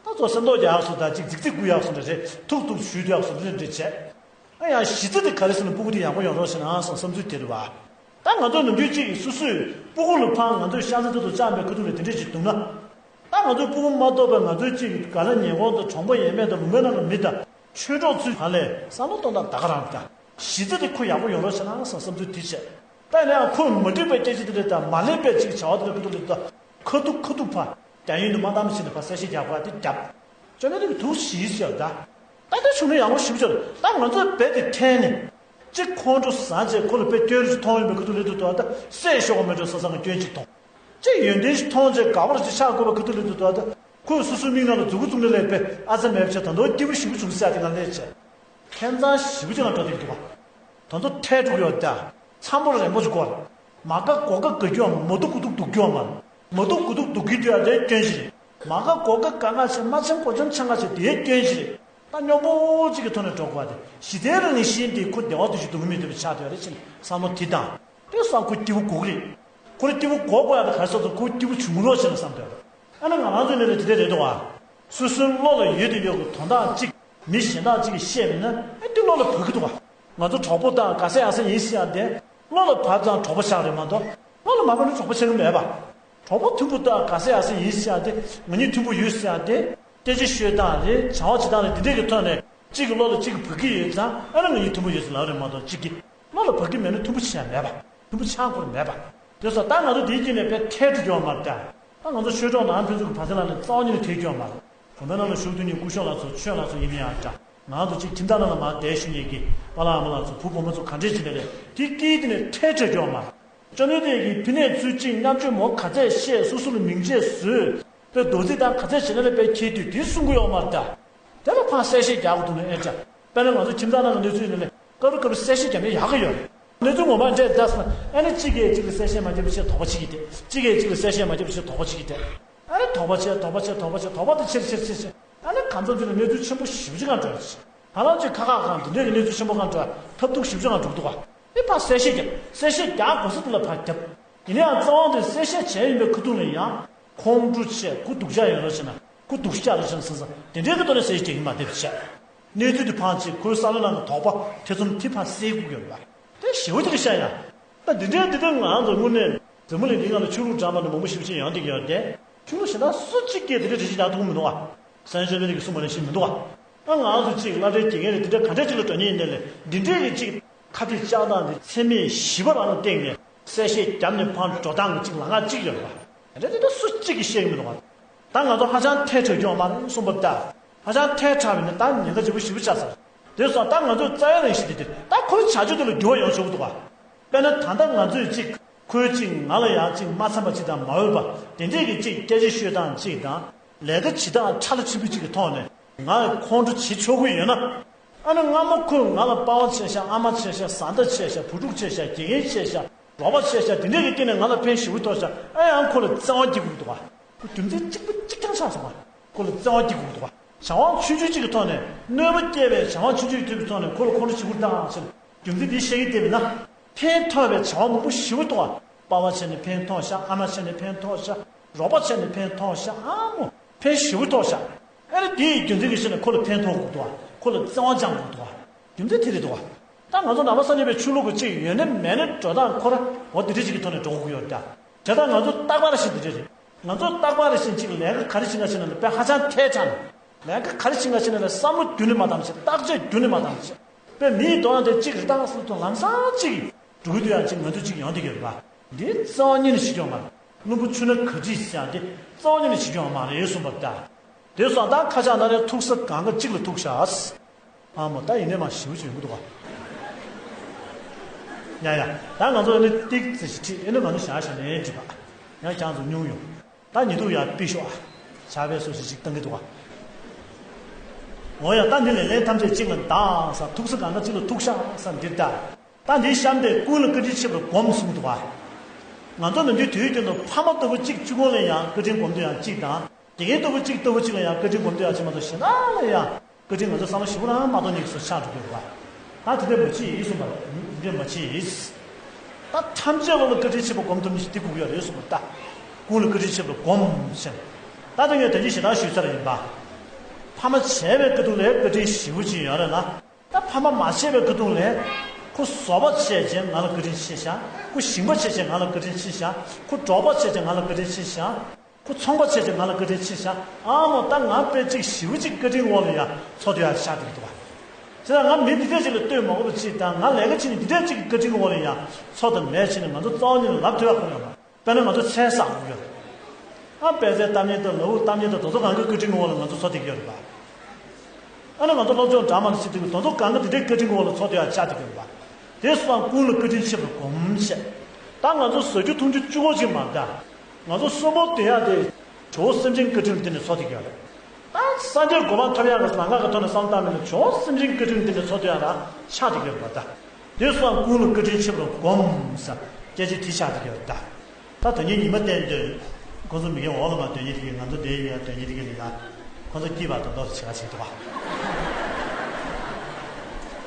ད་ཚོ་སེམས་ཐོག་རྒྱག་སོང་ད་ཅིག་རྫིག་རྫིག་དགོས་ཡག་སོང་འདྲ་རེད། ཐུག་ཐུག་ཞུས་དུ་ཡག་སོང་འདྲ་འདྲ་བྱས། ཨ་ཡང་གཞི་རྩ་དེ་ག་རེ་ཟེར་ན་སྤུ་གུ་དེ་ཡག་པོ་ཡོང་རོགས་ཞེ་ན་སོང་བསམ་ཚུལ་དེ་རེད་བ། ད་ང་ཚོ་ནམ་རྒྱུན་གཅིག་སོ་སོས་སྤུ་གུ་ལ་ཕར་ང་ཚོས་ཤ་ཚ་ཚ་དུ་བཅངས་པའི་ཁ་ཐུག་ལ་དེ་འདྲས་ཅིག་འདུག་ན། ད་ང་ཚོའི་སྤུ་གུ་མ་གཏོགས་པའི་ང་ཚོའི་གཅིག་ག་ལ་ཉེ་འཁོར་དང་གྲོང་པ་ཡས་མས་དང་ལུང་པའི་ནང་གི་མི་དང་ཆོས་གྲོགས་ཚོའི་བར་ལས་བསམ་བློ་གཏོང་སྟངས་ད་ག་རང་རེད་ད། གཞི་རྩ་དེ་ཁོ་ཡག་པོ་ཡོང་རོགས་ཞེ་ན་སོང་བསམ་ཚུལ་དེ་བྱས། ད་ཡིན་ན་ཡང་ཁོས་མ་འགྲིག་པའི་སྐད་ཆ་དེ་འདྲས་དང་མ་ལེགས་པའི་གཅིག་བྱ་བ་དེ་འདྲ་ཁ་ཐུག་ལ་ད་ཁ་ཐུག་ཁ་ཐུག་ཕར་རྒྱ་ཡུལ་དུ་མ་བཏང་བ་བྱས་ནས་ཕར་གསལ་བཤད་རྒྱག་དགོས་ཡ་དེ་རྒྱབ། ཅོ་ནེ་དེ་གི་དུག་ཞིག་ཟེར་ད། ད་ལྟ་བྱུང་ན་ཡག་པོ་ཞིབ་ཅོར་ད་ང་ཚོའི་བེད་དེ་འཐེན་ནས། གཅིག་ཁོང་ཁྲོ་ཟ་བྱས་ཁོ་ལ་དཔེ་སྐྱོན་རིགས་མཐོང་ཡོད་པའི་ཁ་ཐུག་ལས་དུ་དོ་ད་སྲས་ཤོག་ག་མེད་འགྲོ་ས་ས་ག་སྐྱོན་གཅིག་མཐོང་། གཅིག་ཡོན་ཏན་ཞིག་མཐོང་བྱས་དགའ་བར་ཅིག་ཆགས་དགོས་པའི་ཁ་ཐུག་ལས་དུ་དོ་ད་ཁོས་སོ་སོའི་མིག་ནང་ལ་མཛུ་གུ་བཙུམ་ནས་ལས་པས་ཨ་ཚ་མེད་བྱས་ད་དོ་སྐྱིད་པོ་ཞིབ་བྱུང་ས་དེ་ང་ལས་བྱས། ཁྱད་མཚར་ཞིབ་པོ་ཅིག་ལ་འགྲོ་བསྡད་འདུག་ག་དོན་དུ་ཐལ་དྲུག་ཡོད་ད། འཚམ་པོ་རན་པོ་ཅིག་དགོས། མ་དགའ་གོ་དགའ་དགའ་རྒྱུ་བ་མ་སྡུག་གོ་སྡུག་སྡུག་རྒྱུ་བ་མ། མ་སྡུག་གོ་སྡུག་སྡུག་གི་དུས་ཡ་དེ་སྐྱོན་ཞིག་རེད། མ་དགའ་གོ་དགའ་དཀའ་ངལ་ཆེ་མ་ཆེན་གོ་ཆུང་ཆེ་ངལ་ཆེ་དེའི་སྐྱོན་ཞིག་རེད། ད་སྙོམས་པོ་གཅིག་གི་ཐོག་ནས་འགྲོ་དགོས་པ་དེ་གཞི་རྩའི་རང་བཞིན་དེ་ཁོ་བདེ་བ་དུ་ཞིག་སྡུག་གི་མི་འདུག་པའི་ཆ་དེ་རེད་ཕྱིན་བསམ་བློ་དེ་དང་དེ་བསམ་ཁོ་སྐྱིད་པོ་དགོས་ཀྱི་རེད། ཁོ་རེ་སྐྱིད་པོ་དགོས་དགོས་ཡ་དེ་ག་རེ་ཟེར་ཚོ་ཁོ་སྐྱིད་པོ་བྱུང་རོགས་བྱས་ན་བསམ་དོན། ཨ་ནི་ང་རང་ཚོའི་ལས་ལ་དེ་འདྲ་རེད་འདུག་བ། སོ་སོའི་བློ་ལ་ཡོད་དེ་ཡོད་ཀྱི་དོན་དག་གཅིག་མི་གཞན་དག་གཅིག་གིས་བཤད་མིན་ན་ཨེ་དེ་བློ་ལ་བབས་ཀྱི་འདུག་བ། ང་ཚོ་གྲོགས་པོ་དང་དགའ་ས་ཡག་ས་ཡིན་ཟེར་ཡ་དེ་བློ་ལ་བབས་ཙང་གྲོགས་པོ་ཆགས་རེད་མ་གཏོགས་བློ་ལ་མ་བབས་ན་གྲོགས་པོ་ཆགས་ཀྱི་མེད་པ། གྲོགས་པོ་མཐུན་པོ་དང་དགའ་ས་ཡག་ས་ཡིན་ཟེར་ཡ་དེ་ང་གཉིས་མཐུན་པོ་ཡོད་ཟེར་ཡ་དེ་སྐད་ཆ་ཤོད་སྟངས་རེད། བྱ་བ་བྱེད་སྟངས་རེད། འདི་འདྲས་ཀྱི་ཐོག་ནས་གཅིག་གི་བློ་ལ་གཅིག་གིས་བབས་ཀྱི་ཡོད་ཙང་ཨ་ནི་ང་གཉིས་མཐུན་པོ་ཡོད་ཟེར་ལབ་རེད་མ་གཏོགས་གཅིག་གིས་བློ་ལ་བབས་ཀྱི་མེད་ན་མཐུན་པོ་བྱས་ཡ་མེད་པ། མཐུན་པོ་ཆགས་དགོས་མེད་པ། དེ་སོང་ད་ང་ཚོ་དེའི་དཀྱིལ་ནས་དཔེ་ཐལ་འགྲོ་རྒྱུ་བ་མ་རེད་ད། ད་ང་ཚོ་ཆོས་གྲོགས་ནང་ཕན་ཚུན་གྱི་བར་མཚམས་ནང་ནས་རྩ་བ་ཉིད་ནས་ཐལ་རྒྱུ་བ་མ་རེད། གྲོང་པའི་ནང་ལ་བཞུགས་དུས་ནས་སྐུ་ཞབས་ལགས་ཚོ་ཆོས་ལགས་ཚོ་ཡིན་ན་ཡང་འདྲ། ང་ཚོ་གཅིག་ཁྱིམ་ཚང་ནང་ལ་མར་བསྡད་བཞུགས་མཁན་གྱི་པཱ་ལགས་ཨ་མ་ལགས་ཚོ་བུ་བུ་མོ་ཚོ་ག་འདྲས་བྱས་ནས་རེད་དེ་དཀྱིལ་དེ་ནས་ཐལ་འགྲོ་རྒྱུ་བ་མ་རེད། ཅོ་ནེ་དེ་གིས་ཕི་ནས་ཚུར་གཅིག་མཉམ་སྤྱོད་མོ་ག་ཚད་བཤད་སོ་སོ་ལ་མིང་ཆད་བཟོས། དཔེ་རྡོག་རྫིས་དང་ག་ཚད་བྱས་ན་ལས་དཔེ་ཁྱེད་དུས་དེ་གསུང་གི་ཡོད་མ་རེད་ད། དེ་ལ་ཕར་གསལ་བཤད་རྒྱག་དགོས་འདུག་ན་ཨེ་འདྲ། དཔེར་ན་ང་ཚོ་ཁྱིམ་ཚང་ནང་གི་གནས་ཚུལ་ཡིན་ན་ལས་སྐབས་རེ་སྐབས་རེ་གསལ་བཤད་རྒྱག་ན་ཡག་གི་ཡོད་རེད། གནས་ཚུལ་ངོ་མ་འདྲ་ལྟ་སོང་ན་ཨ་ནི་གཅིག་གིས་གཅིག་ལ་གསལ་བཤད་མ་བརྒྱབ་པ་བྱས་དོགས་པ་གཅིག་གིས་དེ་གཅིག་གིས་གཅིག་ལ་གསལ་བཤད་མ་བརྒྱབ་པ་བྱས་དོགས་པ་གཅིག་གིས་དེ། ཨ་ནི་དོགས་པ་བྱས་དོགས་པ་བྱས་དོགས་པ་བྱས་དོགས་པ་དེ་ཆེར་ཆེར་ཆེར་ཆེར་ཨ་ནི་གང་འཚམ་ཅིག་ལ་གནས་ཚུལ་ཆེན་པོ་ཞེ་པོ་ཅིག་གང་འགྲོ་ཡོད་ཅིག་ཧ་ལམ་ཅིག་ཁ་ཁ་གང་དེ་འདྲས་ཀྱི་གནས་ཚུལ་ཆེན་པོ་གང་འགྲོ་ཐབས་སྡུག་ཞེ་པོ་ཅིག་གང་འགྲོ་གི་འདུག་ག་ཨེ་ཕར་གསལ་བཤད་རྒྱག་གསལ་བཤད་རྒྱག་དགོས་ས་དེ་ལ་ཕར་རྒྱབ། ཡིན་ན་ཡང་རྩ་བ་དེ་གསལ་བཤད་བྱས་ཡིན་པའི་ཁ་ཐུག་ལ་ཡང་ཁོང་ཁྲོ་བྱས་ཁོ་སྡུག་ཅག་ཡོད་རོགས་བྱས་ན་ཁོ་སྡུག་ཅག་རོགས་བྱས་ན་བསམ་བསམ་དེ་འདྲའི་གི་ཐོག་ནས་གསལ་བཤད་རྒྱག་གི་མ་བསྡད་པ་བྱས། གནས་ཚུལ་དེ་ཕངས་ཆེ་ཁོའི་བསམ་བློ་ནང་གི་དོགས་པ་ཐེ་ཚོམ་དེ་ཕར་སེལ་དགོས་ཀྱི་ཡོད་རེད་པ། དེ་ཞེ་པོ་ཅིག་བཤད་ཡ། ད་འདི་འདྲའི་འདི་འདྲའི་ང་རང་ཚོ་དངོས་གནས་འཛམ་བུ་གླིང་འདིའི་ནང་ལ་ཆོས་ལུགས་འདྲ་མ་འདྲ་མང་པོ་ཞེ་པོ་ཅིག་ཡོང་བསྡད་ཀྱི་ཡོད་རེད་དེ། ཆོས་ལུགས་གཞན་དག་སུ་གཅིག་གིས་དེ་འདྲའི་རེ་ཞིག་རྒྱག་ཐུབ་ཀྱི་མི་འདུག་ག་སངས་རྒྱས་ཆོས་ལྡན་གྱིས་གསུངས་པ་ནང་བཞིན་མི་འདུག་ག་ཨ་ང་རང་ཚོ་གཅིག་བསླབ་གྲྭའི་དགེ་རྒན་རེད་དེ་འདྲ་ག་འདྲའི་གཅིག་ལ་འགྲོ་མཁན་ཡིན་ནའི་ལས་འདི་འདྲའི་གི་གཅིག་ཁ་གཏད་བཅག་སྟངས་འདི་ཚད་མེད་བཞི་པ་རང་ལ་བརྟེན་ནས་གསལ་བཤད་བརྒྱབ་ནས་ཕར་འགྲོ་སྟངས་ཀྱི་གཅིག་ལམ་ཁ་གཅིག་ཡོད་རེད་པ། དེ་འདྲ་དེ་འདྲ་སུ་གཅིག་གིས་བཤད་ཀྱི་མི་འདུག་ག་ད་ང་ཚོ་ཧ་ཅང་ཐལ་དྲགས་ཡོད་མ་རེད་གསུངས་པ་ལྟར། ཧ་ཅང་ཐལ་དྲགས་པ་ཡིན་ན་ད་ཉེན་ཁ་ཆེན་པོ་ཞེ་པོ་ཆགས་ཚར། དེ་སོང་ད་ང་ཚོའི་རྩ་བའི་རང་བཞིན་དེ་དེ་ད་ཁོའི་བྱ་སྤྱོད་དེ་ལ་འགྱུར་བ་ཡོང་ཆོག་གི་འདུག་ག་དཔེར་ན་ད་ལྟ་ང་ཚོས་གཅིག་ཁོའི་གཅིག་ང་ལ་ཡང་གཅིག་མ་འཚམ་པ་གཅིག་དང་མ་འོས་པ་དེ་འདྲས་ཀྱི་གཅིག་སྐད་ཆ་ཤོད་སྟངས་གཅིག་དང་ལས་ཀ་བྱེད་སྟངས་ཕྲ་ལ་ཕྱིན་པ་གཅིག་གི་ཐོག་ནས་ང་ཁོང་ཁྲོ་བྱེད་ཆོག་གི་ཡོད་ན། ཨ་ནི་སྔ་མོ་ཁོས་ང་ལ་པ་ཕ་བྱས་ཤག་ཨ་མ་བྱས་ཤག་བཟའ་ཟླ་བྱས་ཤག་བུ་ཕྲུག་བྱས་ཤག་དགེ་རྒན་བྱས་ཤག་རོགས་པ་བྱས་ཤག་དེ་འདྲས་ཀྱི་སྟེང་ནས་ང་ལ་ཕན་ཞེ་པོ་ཐོགས་ཤག་ཨ་ཡང་ཁོ་ལ་བརྩེ་བ་སྐྱེ་དགོས་འདུག་ག་ཁོ་རྒྱུ་མཚན་གཅིག་པ་གཅིག་རྐྱང་ཆགས་སོང་བ། ཁོ་ལ་བརྩེ་བ་སྐྱེ་དགོས་འདུག་བ། བྱ་བ་ཆུང་ཆུང་གཅིག་གི་ཐོག་ནས་གནོད་པ་སྐྱེལ་བའི་བྱ་བ་ཆུང་ཆུང་གཅིག་གི་ཐོག་ནས་ཁོ་ལ་ཁོང་ཁྲོ་ཞེ་པོ་བཏང་ཟེར། རྒྱུ་མཚན་འདི་བཤད་ཀྱི་བསྡད་པ་ན། ཕན་ཐོགས་པའི་བྱ་བ་མང་པོ་ཞེ་པོ་འདུག་བ། པ་ཕ་བྱས་ནས་ཕན་ཐོགས་ཤག་ཨ་མ་བྱས་ནས་ཕན་ཐོགས་ཤག་རོགས་པ་བྱས་ནས་ཕན་ཐོགས་ཤག་ཨ་མོ། ཕན་ཞེ་པོ་ཐོགས་ཤག་ཨ་ནི་དེའི་རྒྱུ་མཚན་གྱི་ཕྱིར་ནས་ཁོ་ལ་ཕན་ཐོགས་དགོས་འདུག་བ། ཁོ་ལ་བརྩེ་བ་བཅངས་དགོས་འདུག་བ། རྒྱུ་མཚན་དེ་རེད་འདུག་བ། ད་ང་ཚོ་ནང་པ་སངས་རྒྱས་པའི་ཆོས་ལུགས་ཀྱི་གཅིག་ཡོད་ན་མེད་ན་འགྲོ་སྟངས་ཁོ་ར་འོ་དེ་འདྲ་ཞིག་གི་ཐོག་ནས་འགྲོ་དགོས་ཀྱི་ཡོད་རེད་ད། དེ་ལྟར་ང་ཚོ་རྟག་པར་བཞིན་དེ་འདྲ་རེད། ང་ཚོ་རྟག་པར་བཞིན་གཅིག་ལས་ཀ་ག་རེ་བྱེད་ན་བྱེད་ན་ལ་དཔེ་ཧ་ཅང་ཐལ་དྲགས་ནས། ལས་ཀ་ག་རེ་བྱེད་ན་བྱེད་ན་ལ་བསམ་བློ་རྒྱུན་ནས་མ་བཏང་བྱེད། བརྟག་དཔྱད་རྒྱུན་ནས་མ་བཏང་བྱེད། དཔེ་མིའི་དོན་དེ་གཅིག་རེ་བཏང་སོང་དུས་ལམ་སང་གཅིག་འགྲོ་གི་འདུག་ཡང་གཅིག་ང་ཚོ་གཅིག་ཡོང་བསྡད་ཀྱི་རེད་པ། འདི་རྩ་བ་ཉིད་ནས་བྱེད་ཀྱི་ཡོད་མ་རེད། བླུན་པོ་ཆུ་སྣ་ག་ཁྲིད་ཟེར་ཡང་འདི་རྩ་བ་ཉིད་ནས་བྱེད་ཀྱི་ཡོད་མ་རེད་གསུངས་པ་ལྟར། དེ་སོང་ད་ཁ་ཆག་ན་རེ་ཐུག་ས་གང་ག་གཅིག་ལ་ཐུག་ཤག་ཨ་མ་ད་ཡིན་ནའི་མ་ཞེ་པོ་ཅིག་ཡོང་གི་འདུག་ག་ཡ་ཡ། ད་ང་ཚོ་ཨ་ནི་ཏིག་ཙི་ཞིག་ཁྲིད་ཨ་ནི་ང་ཚོ་བཞག་བཞག་ནས་འགྲིག་པ། ཡང་ཁྱང་ཚོ་སྙུང་ཡོང་། ད་ཉི་གདུགས་ཡར་ཕུད་ཤོག་ཨ། ཆར་པའི་སོ་ཞིག་ཅིག་བཏང་གི་འདུག་ག་འོ་ཡ། ད་འདི་ལས་ལན་ཐམས་ཅད་གཅིག་ལ་བདག་ས། ཐུག་ས་གང་ན་གཅིག་ལ་ཐུག་ཤག་ས་འདིར་ད། ད་འདིའི་གཤམ་དེ་ཀུན་ལ་བཀའ་དྲིན་ཆེ་བར་སྒོམ་གསུངས་འདུག་ག་ང་ཚོ་ནམ་རྒྱུན་དུས་རྒྱུན་དུ་ཕ་མ་ལྟ་བུ་གཅིག་གཅིག་པོ་ལ་ཡང་བཀའ་དྲིན་སྒོམ་དུས་ཡང་གཅིག་དང་། དགེ་རྒན་ལྟ་བུ་གཅིག་ལྟ་བུ་གཅིག་ལ་ཡང་བཀའ་དྲིན་སྒོམ་དུས་ཡང་གཅིག་མ་གཏོགས་གཞན་དག་ལ་ཡང་བཀའ་དྲིན་ང་ཚོ་བསམ་བློ་ཞིབ་པོ་རང་མ་གཏོང་མཁན་སུ་ཆགས་འགྲོ་གི་རེད་བ། ད་དེ་འདྲ་མ་བྱེད་ཡིན་གསུངས་པ་རེད། དེ་འདྲ་མ་བྱེད་ཡིན། ད་ཐམས་ཅད་ལ་ལ་བཀའ་དྲིན་ཆེ་བར་སྒོམ་ཐུབ་མི་ཞིག་དེ་དགོས་ཀྱི་ཡོད་རེད་གསུངས་པ་རེད་ད། ཀུན་ལ་བཀའ་དྲིན་ཆེ་བར་སྒོམ་ཞེས། ད་དེ་ངས་དོན་གྱི་ཞེ་དྲག་ཞུས་ཚར་ཡིན་པ། ཕ་མ་བྱས་པའི་ཀ་ཐུག་ལ་བཀའ་དྲིན་ཞེ་པོ་ཅིག་ཡོད་རེད་ལ། ད་ཕ་མ་མ་བྱས་པའི་ཀ་ཐུག་ལ། ཁོ་བཟོ་པ་བྱས་བྱས་ང་ལ་བཀའ་དྲིན་ཆེ་ཤག་ཁོ་ཞིང་པ་བྱས་བྱས་ང་ལ་བཀའ་དྲིན་ཆེ་ཤག་ཁོ་འབྲོག་པ་བྱས་བྱས་ང་ལ་བཀའ་དྲིན་ཆེ་ཤག་ཁོ་ཚོང་པ་བྱས་བྱས་ང་ལ་བཀའ་དྲིན་ཆེ་ཤག་ཨ་མོ་ད་ང་དཔེ་གཅིག་ཞེ་པོ་གཅིག་བཀའ་དྲིན་འོག་ལ་ཡ་འཚོ་སྡོད་ཡ་ཆགས་བསྡད་ཀྱི་འདུག་བ། བྱས་ཙང་ང་མི་འདི་འདྲས་ཅིག་ལ་ལྟོས་མ་དགོས་པ་ཅིག་དང་། ང་ལས་ཀ་བྱེད་ནས་འདི་འདྲས་ཅིག་གི་བཀའ་དྲིན་འོག་ལ་ཡ་འཚོ་དང་མེད་བྱས་ནས་ང་ཚོ་རྩ་བ་ཉིད་ནས་ལབ་ཐུབ་ཡ་ཁོ་ཡོད་མ། དཔེར་ན་ང་ཚོ་ཚལ་ཟ་དགོས་ཀྱི་ཡོད་རེད། ཨ་པད་ཚལ་བཏབ་མཁན་དང་ལ་འུ་བཏབ་མཁན་དང་དེ་ཚོ་གང་གི་བཀའ་དྲིན་འོག་ལ་ང་ཚོ་འཚོ་བསྡད་ཀྱི་ཡོད་རེད་པ། ཨ་ནི་ང་ཚོ་སློབ་སྦྱོང་འདྲ་མིན་བྱེད་དུས་དེ་ཚོ་གང་གི་དེ་འདྲའི་བཀའ་དྲིན་འོག་ལ་འཚོ་སྡོད་ཡ་ཆགས་བསྡད་ཀྱི་ཡོད་རེད་པ། དེ་སོང་ཙང་ཀུན་ལ་བཀའ་དྲིན་ཆེ་བར་སྒོམ་བྱས། ད་ང་ཚོ་ཟ་རྒྱུ་འཐུང་རྒྱུ་གཅིག་པོ་ཅིག་མ་རེད་ད། ང་ཚོ་གསོན་པོ་བསྡད་ཡ་དེ་ཇོ་བོ་སེམས་ཅན་བཀའ་དྲིན་ལ་བརྟེན་ནས་འཚོ་བསྡད་ཀྱི་ཡོད་རེད། ད་སངས་རྒྱས་གོ་འཕང་ཐོབ་ཡག་གི་ལམ་ཁ་གི་ཐོག་ནས་བསམ་བློ་བཏང་མིན་ལ་ཇོ་བོ་སེམས་ཅན་བཀའ་དྲིན་ལ་བརྟེན་ནས་འཚོ་སྡོད་ཡ་རང་ཆགས་བསྡད་ཀྱི་ཡོད་རེད་པ་ད། དེ་སོང་ཙང་ཀུན་ལ་བཀའ་དྲིན་ཆེ་བར་སྒོམ་ཟེར་སྐད་ཆ་དེ་ཆགས་བསྡད་ཀྱི་ཡོད་རེད་ད། ད་དོན་གཉེར་ཉི་མ་བསྟན་དུས། ཁོང་ཚོ་མི་རྒན་འོག་ལ་མ་དོན་གཉེར་དེ་གིས་ང་ཚོ་དེ་ཡིན་ཡ་དོན་གཉེར་དེ་གིས་ལ་ཡ། ཁོང་ཚོ་སྐྱིད་པ་དོན་དོ་བྱེད་ཁ་བྱེད་འདུག་བ།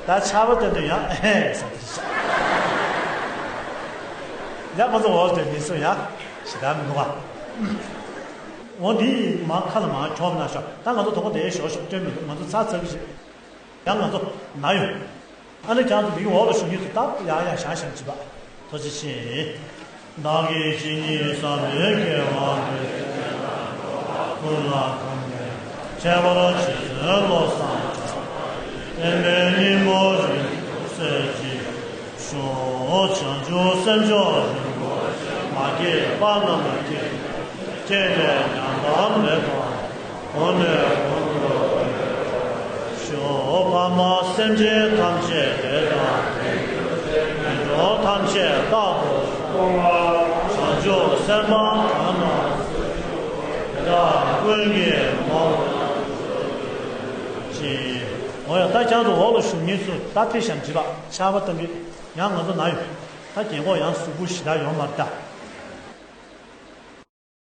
ད་ཆར་པ་བསྟན་དུས་ཡང་ཨེ་ཧེ་ཟེར་དེ་ཆགས། ཡང་ཁོང་ཚོ་འོག་དོན་གཉེར་སོང་ཡ། ཞེ་དྲག་མི་འདུག་བ། འོ་འདི་མ་ཁ་ལ་མ་གྱོགས་ན་ཤོག་ད་ང་ཚོ་དོ་དགོང་དེ་ཞོག་ཞོག་སྟོན་མི་འདུག་ང་ཚོ་ཚ་ཚ་གི་ཞིག་ཡང་ང་ཚོ་ན་ཡོད། ཨ་ནི་ཁྱེད་ཚོ་མིག་འོག་ལ་ཞུགས་མཁན་ཚོ་ད་ཡང་ཡང་བཞག་བཞག་བྱིས་པ། ཐུགས་རྗེ་ཆེ། བདག་གིས་ཇི་སྙེད་བསམ་པའི་དགེ་བ་འདི། ཀུན་ལ་གང་གིས་འཕྲད་པར་རྗེས་བཟུང་བློ་བཟང་གྲགས། བསྟན་པའི་སྙིང་པོ་རིང་དུ་གསལ་བྱེད་ཤོག་བྱང་ཆུབ་སེམས་མཆོག་རིན་པོ་ཆེ། མ་སྐྱེས་པ་རྣམས་ལ་སྐྱེས། སྐྱེས་ནས་ཉམས་པ་མེད་པ། གོང་ནས་གོང་དུ་འཕེལ་བར་ཤོག་ཕ་མ་སེམས་ཅན་ཐམས་ཅད་བདེ་དང་ལྡན། ངན་འགྲོ་ཐམས་ཅད་རྟག་ཏུ་སོང་བ། བྱང་ཆུབ་སེམས་དཔའ་གང་རྣམས་དེ་དག་ཀུན་གྱི་མ་འོངས་ཅིང་། འོ་ཡ། ད་ཁྱེད་ཚོ་འོག་ལ་བཞུགས་མཁན་ཚོ་ད་དེ་བཞིན་བྱིས་པ་ཆར་པ་བཏང་གི། ཡང་ང་ཚོ་ན་ཡོད། ད་རྒན་གོག་ཡང་གཟུགས་པོ་ཞེ་དྲག་ཡོད་མ་རེད་ད།